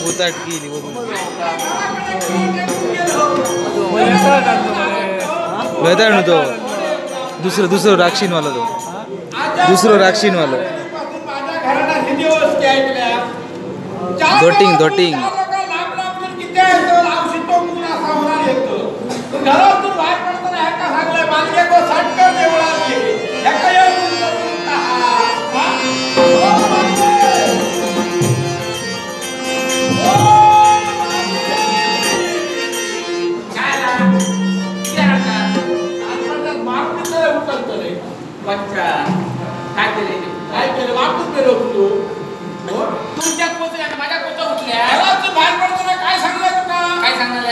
भूताट केली वेदाळ न्हू तो दुसरो दुसरो राक्षीनवालो तो दुसरो राक्षीनवालो धोटिंग धोटिंग काय सांगता?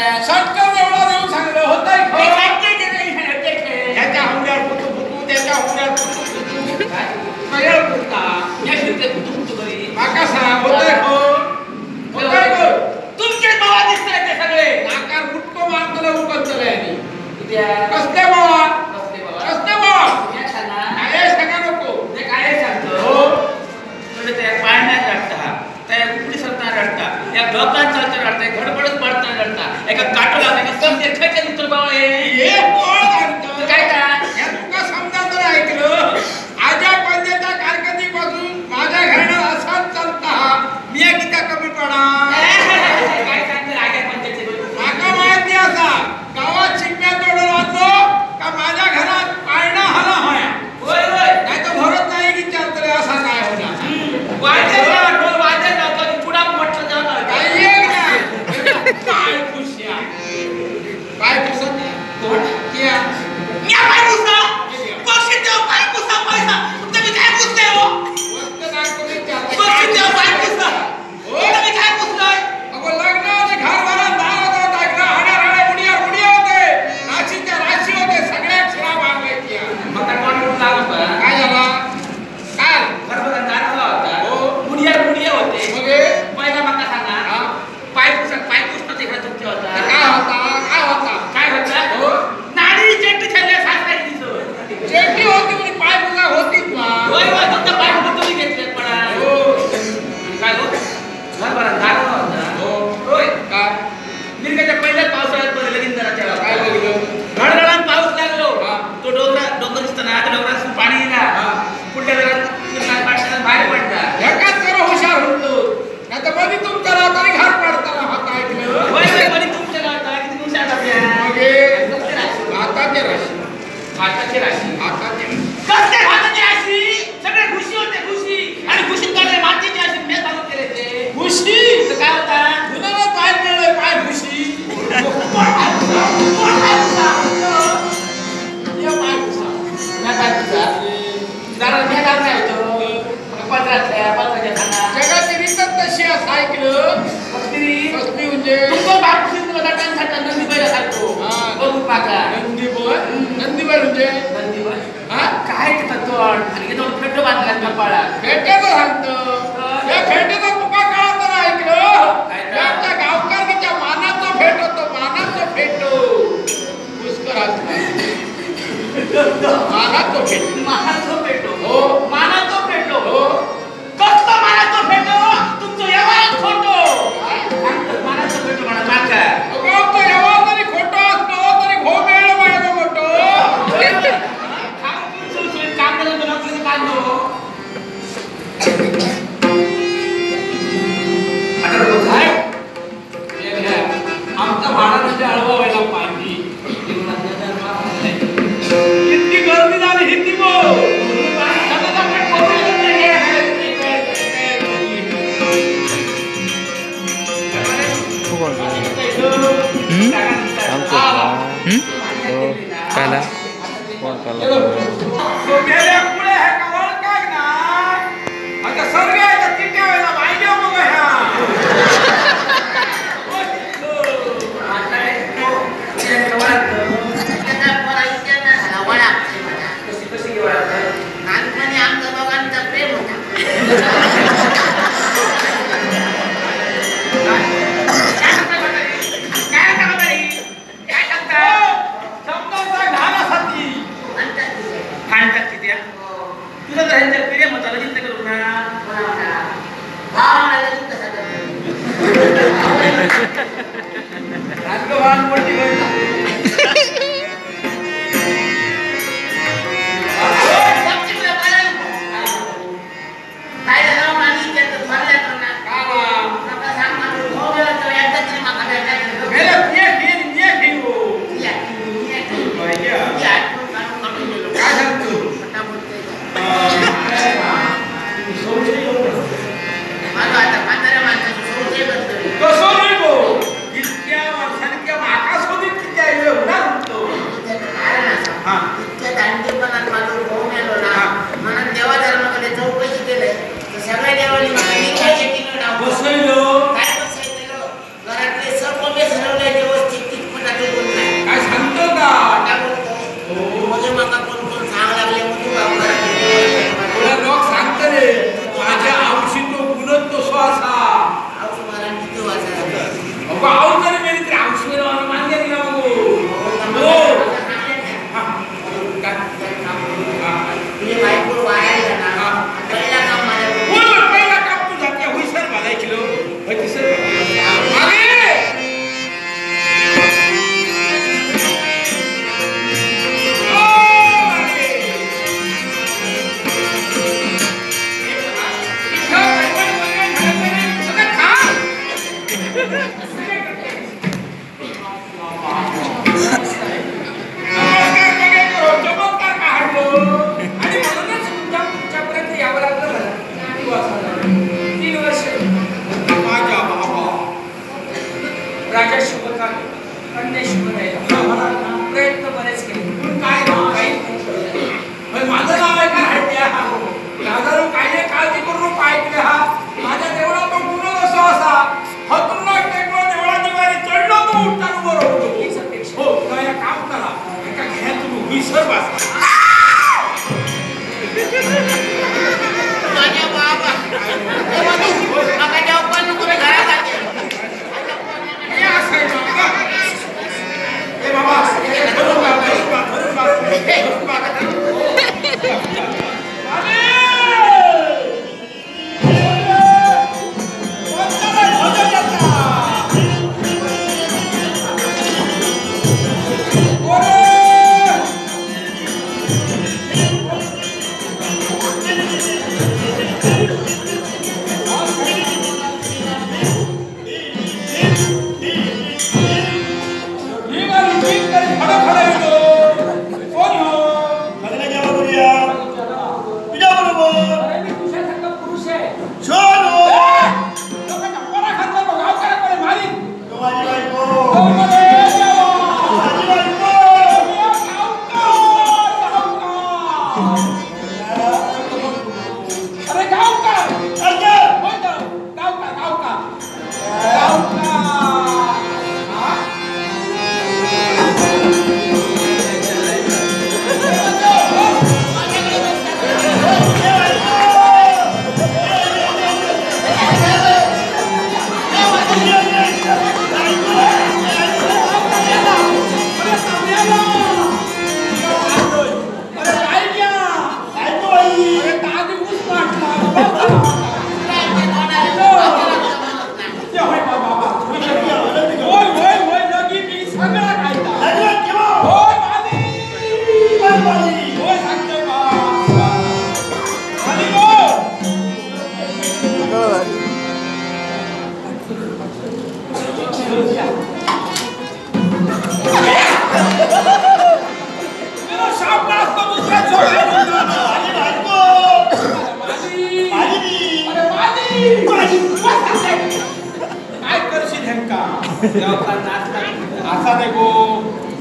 असा नाही गो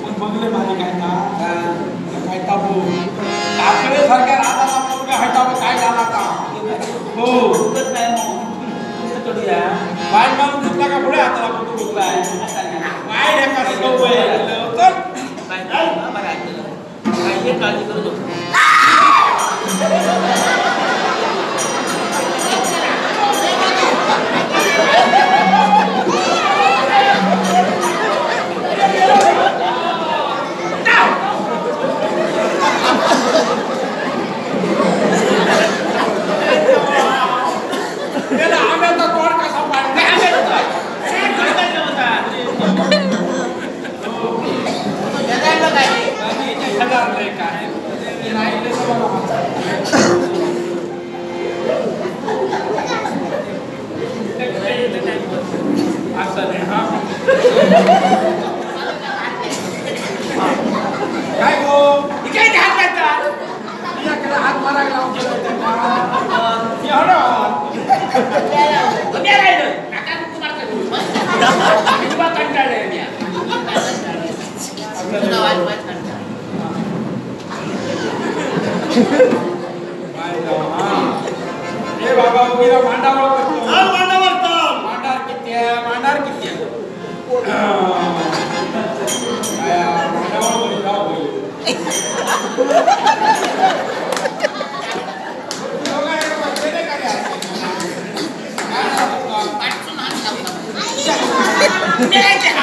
पण बघले माझी काय ना काय ताबो टाकले सारख्या राधाला पोरगा हटावं काय झाला आता हो दुखत नाही मग चढूया बाय मारून घेतला का पुढे हाताला फोटो दुखलाय काय ढेका सवय तर बाय बरं ऐकलं काही काळजी करू नको. त्याला आम्याचा तोड कसा पाडला? मी राहिलो नाका तू मारतो मी तुला कंटाळले मी तुला वाट वाट कंटाळ ए बाबा उगीरा मांडावर चाल मांडावर चाल मांडार किती आहे मांडार किती आहे काय मांडावर बोली जाऊ बोली पाठसून हात लावला मेरे हात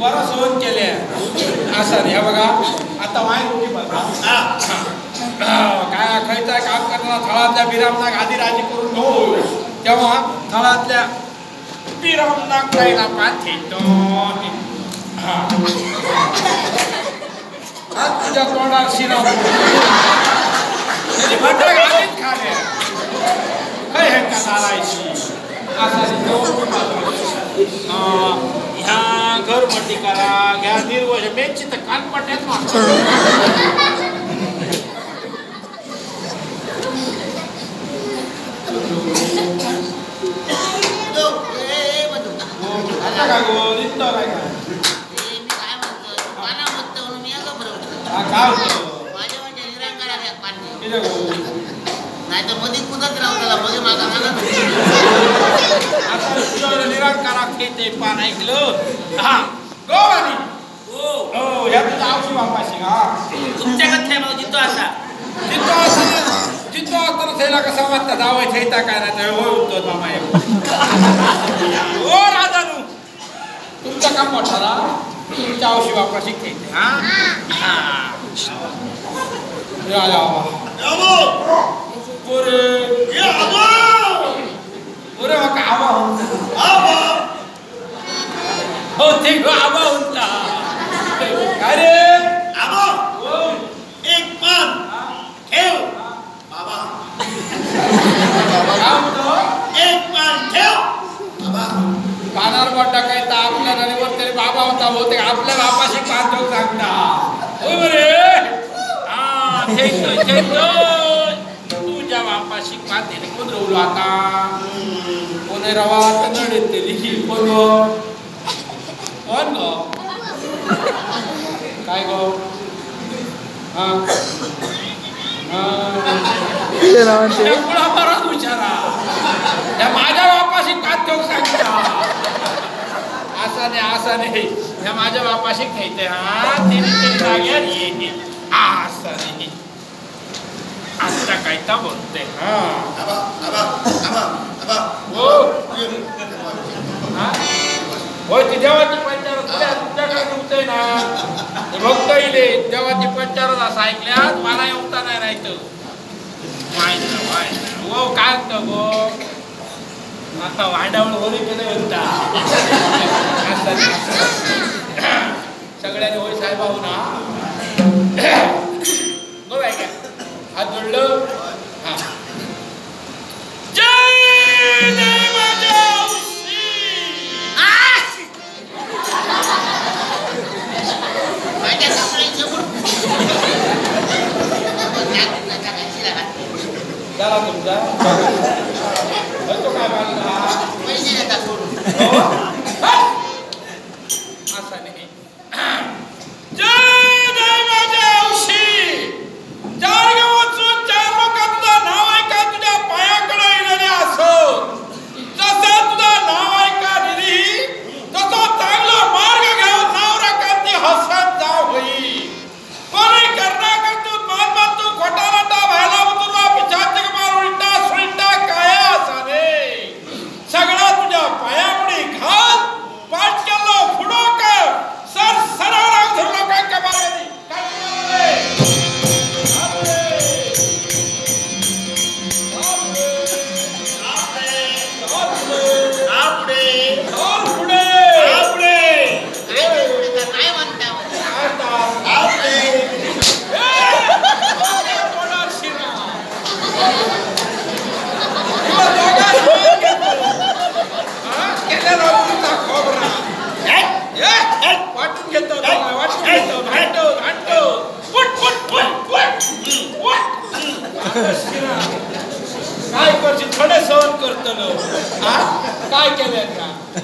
बरं सहन केले असं हे बघा आता वाईन उठी बघा काय खयचा काम करताना थळातल्या बिरामनाक आधी राजी करून घेऊ तेव्हा थळातल्या बिरामनाक जायला पाठवतो तुझ्या तोंडात शिरा आधीच खाले काय हे का चालायची असं ह्या घरमटी करा घ्या निर्वश मेची तर कानपट्यात मागतो नाही तर मध्ये कुदत राहू मध्ये मागा मागा निरंकारात ते पान ऐकलं हा गोवानी हो हो ह्या तुझ्या आवशी बापाशी का तुमच्याकडे थे भाऊ जितो असा जितो असा जितो असताना थैला कसा वाटता जावं थैता काय नाही होय उत्तर मामा ओ राजानू तुमचा काम मोठा ना तुमच्या आवशी बापाशी खेळते हा हा या या पोरे पोरे माका आवा आवा हो ते आवा होता काय रे आबा एक पान ठेव बाबा काय म्हणतो एक पान ठेव बाबा पानावर बोट टाकायचा आपल्या नदीवर तरी बाबा होता बहुतेक आपल्या बापाशी पान ठेवून सांगता होय बरे हा थेटो थेटो तुझ्या बापाशी पान देणे कोण रवलो आता कोण रवा तर नड येतली कोण गो कोण गो काय गो हा कुळापरात विचारा त्या माझ्या बापाशी पान ठेवून सांगता असा नाही असा नाही ह्या माझ्या बापाशी खेळते हा तिने तरी जाग्यावर ये असं नाही आता काय तर बोलते हा आबा आबा आबा आबा हो होय ती देवाची पंचारत तुमच्याकडे तुमचंय ना भक्त इले देवाची पंचारत असं ऐकल्यात मला येऊता नाही राहायचं वाय वाय हो काय म्हणतो गो आता वाडावळ वरी केलं होता सगळ्यांनी होय साहेब आहो ना गो बाय का हात जोडलं हा जय जय माझ्या झाला तुमचा तो काय बांधला पैसे देता सोडून असा नाही जय जय माझ्या औशी चार गावातून चार लोक तुझं नाव ऐका तुझ्या पायाकडे येणारे असो जसं तुझं नाव ऐका दिली तसं चांगला मार्ग घेऊन नाव राखा हसत जाव होई कोणी करणार करतो मान मानतो खोटा नाटा व्हायला तुला पिछात मार उलटा सुलटा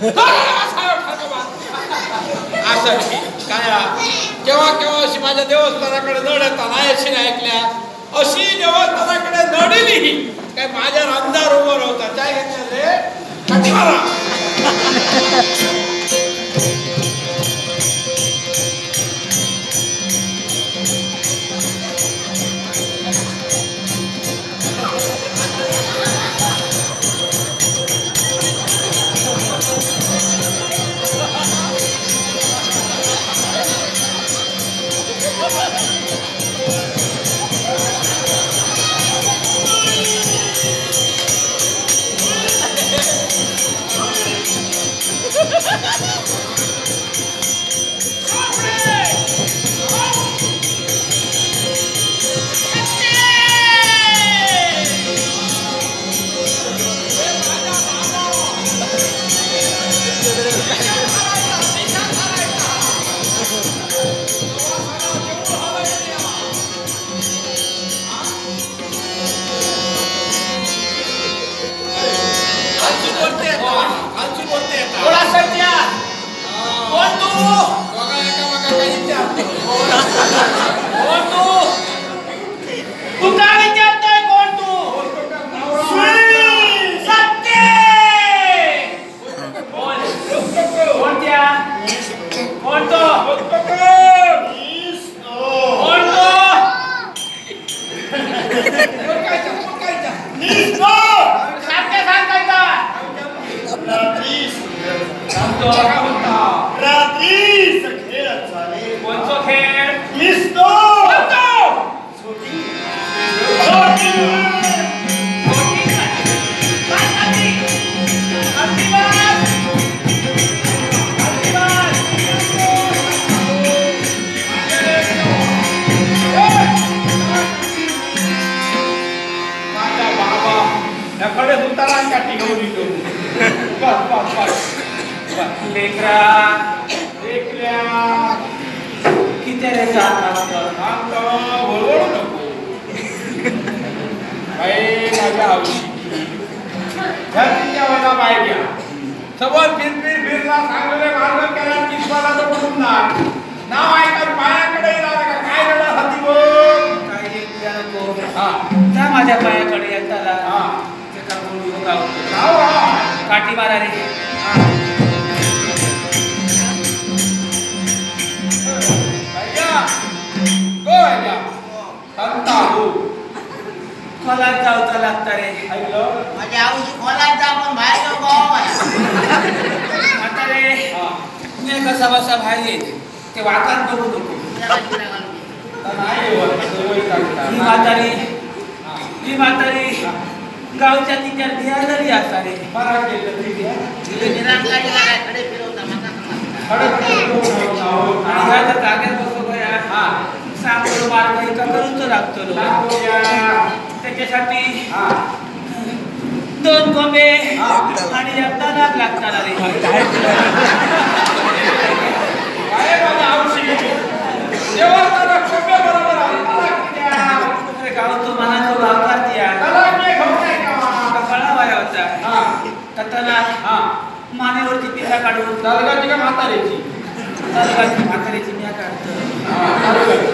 असं काय केव्हा केव्हा अशी माझ्या देवस्थानाकडे नड येतात नाही अशी नाही ऐकल्या अशी देवस्थानाकडे नडली काय माझ्या अंधार उभं राहता काय घेतलं रे काठी मारा. काठी मारा रे. खोलात जाऊचा लागता रे. माझ्या आऊची खोलात जा पण बाहेर जाऊ गाव. आता रे मी कसा बसा बाहेर येईल ते वाकात बघू नको. ही म्हातारी ही म्हातारी गावच्या तिच्या भियालरी असा रे. आणि ह्या जाग्यात बसलो गया सांगतो मार्ग एका करूच लागतो त्याच्यासाठी दोन कोंबे आणि एक तलाक लागतात रे. गावतो मनाचा भावकार दिया कळा वाया होता तलाक मानेवरची पिसा काढून तलगाची का म्हातारीची तलगाची म्हातारीची म्या काढतो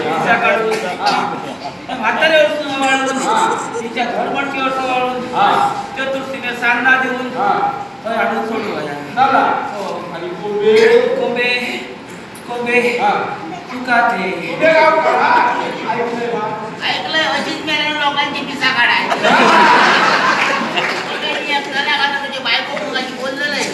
पिसा काढून म्हाताऱ्यावर वाळून तिच्या धडमटकीवर वाळून चतुर्थीने सांगणा देऊन हाडून सोडू. आणि कोंबे कोंबे कोंबे तुका ते ऐकलंय अशीच मेल्यानं लोकांची पिसा काढाय. तुझी बायको मुलाची बोललं नाही.